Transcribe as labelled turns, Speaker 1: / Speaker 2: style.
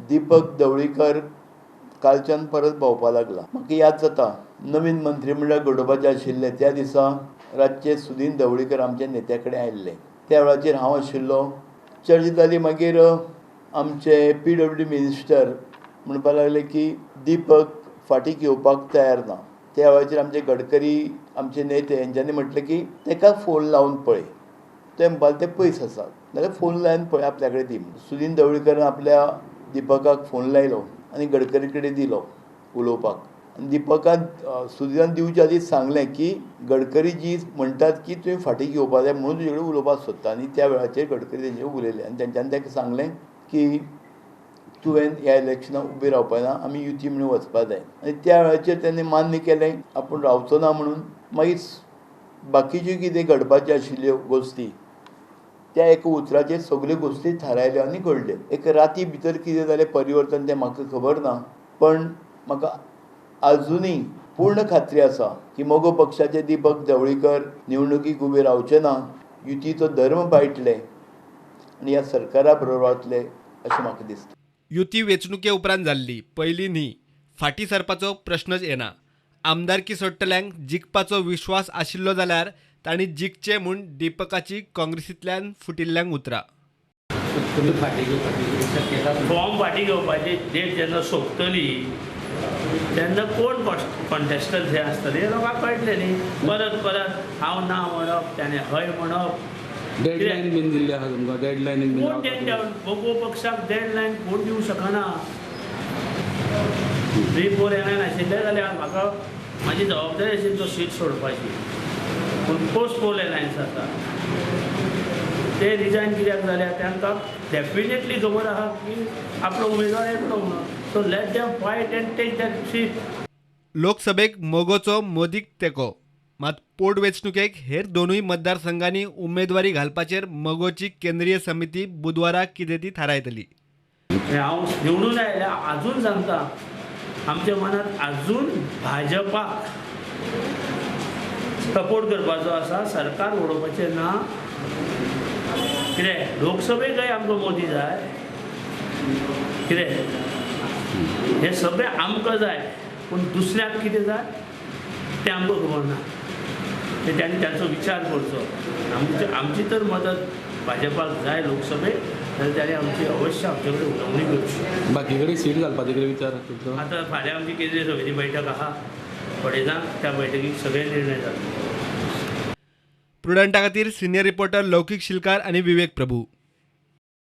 Speaker 1: दीपक ढवळीकर कालच्यान परत भोंवपा लागला. म्हाका याद जाता, नवीन मंत्रीमंडळ घडोवपाचें आशिल्लें त्या दिसा रातचे सुदीन ढवळीकर आमच्या नेत्या कडेन आयिल्ले. त्या वेळाचेर हांव आशिल्लो. चर्चा जाली. मागीर आमचे पीडब्ल्यूडी मिनिस्टर म्हणपाक लागले की दीपक फाटीं घेवपाक तयार ना. त्या वेळाचेर आमचे गडकरी, आमचे नेते हेंच्यांनी म्हटलें की ताका फोन लावन पळय. ते म्हणपाक ते पयस आसात जाल्यार फोन लावन पळय, आपल्या कडेन दी म्हणून. सुदीन ढवळीकरान आपल्या दिपकाक फोन लायलो आनी गडकरी कडेन दिलो उलोवपाक. आनी दिपकान सुदिनान दिवच्या आदीं सांगलें की गडकरी जी म्हणटात की तुवें फाटीं घेवपा जाय म्हणून तुजे कडेन उलोवपाक सोदता. आनी त्या वेळाचेर गडकरी तेंचे उलयले आनी तेंच्यांनी ताका सांगलें की तुवें ह्या इलेक्शनाक उबें रावपा ना, आमी युती म्हणून वचपा जाय. आनी त्या वेळाचेर तेणें मान्य केलें आपूण रावचो ना म्हणून. मागीर बाकीच्यो कितें घडपाच्यो आशिल्ल्यो गोश्टी त्या एका उतराचेर सगल्यो गोश्टी थारायल्यो आनी घडल्यो. एक राती भितर कितें जालें परिवर्तन तें म्हाका खबर ना, पण म्हाका आजुनूय पूर्ण खात्री आसा की मगो पक्षाचे दीपक ढवळीकर निवडणुकीक उबे रावचे ना, युतीचो धर्म पाळटले आनी ह्या सरकारा बरोबर वतले अशें म्हाका दिसता.
Speaker 2: युती वेंचणुके उपरांत जाल्ली, पयलीं न्ही. फाटीं सरपाचो प्रश्नच येना. आमदारकी सोडटल्यांक जिखपाचो विश्वास आशिल्लो जाल्यार तांणी जिखचें म्हूण दीपकाची काँग्रेसींतल्यान फुटिल्ल्यांक उतरां.
Speaker 3: तुमी फाटीं घेवपाची शक्यता?
Speaker 4: फॉर्म फाटीं घेवपाची डेट जेन्ना सोंपतली तेन्ना कोण कॉन्टेस्टंट हे आसतले हें लोकांक कळटलें न्ही. परत परत हांव ना म्हणप, ताणें हय म्हणप.
Speaker 3: डेडलायन बीन दिल्ली आसा तुमकां, डेडलायन बीन?
Speaker 4: कोण डेड मगो पक्षाक डेडलायन कोण दिवंक शकना. 3-4 एन आशिल्ले जाल्यार म्हाका म्हाजी जबाबदारी आशिल्ली तो सीट सोडपाची, पूण पोस्ट पोल एलायन्स आसा. ते रिजायन कित्याक जाल्या, तांकां डेफिनेटली खबर आसा की आपलो उमेदवार येतलो म्हणून. So let them fight and take that seat.
Speaker 2: लोकसभेक मगोचो मोदीक तेंको, मात पोटवेंचणुकेक हेर दोनूय मतदारसंघांनी उमेदवारी घालपाचेर मगोची केंद्रीय समिती बुधवारा कितें ती थारायतली.
Speaker 4: हांव निवडून आयल्या आजून सांगता, आमच्या मनात आजून भाजपाक सपोर्ट करपाचो आसा, सरकार उडोवपाचें ना. कितें लोकसभेकय आमकां मोदी जाय, कितें हें सगळें आमकां जाय, पूण दुसऱ्याक कितें जाय तें आमकां खबर ना. ते तांणी तांचो विचार करचो. आमची तर मदत भाजपाक जाय लोकसभेक जाल्यार तांणी आमची अवश्य आमचे कडेन उलोवणी करची.
Speaker 3: बाकी कडेन सीट घालपाचे कितें विचार आसा तुमचो?
Speaker 4: आतां फाल्यां आमची केंद्रीय समिती बैठक आसा पळयता, त्या बैठकीक सगळे निर्णय जातले.
Speaker 2: प्रुडंटा खातीर सिनियर रिपोर्टर लौकीक शिलकार आनी विवेक प्रभू.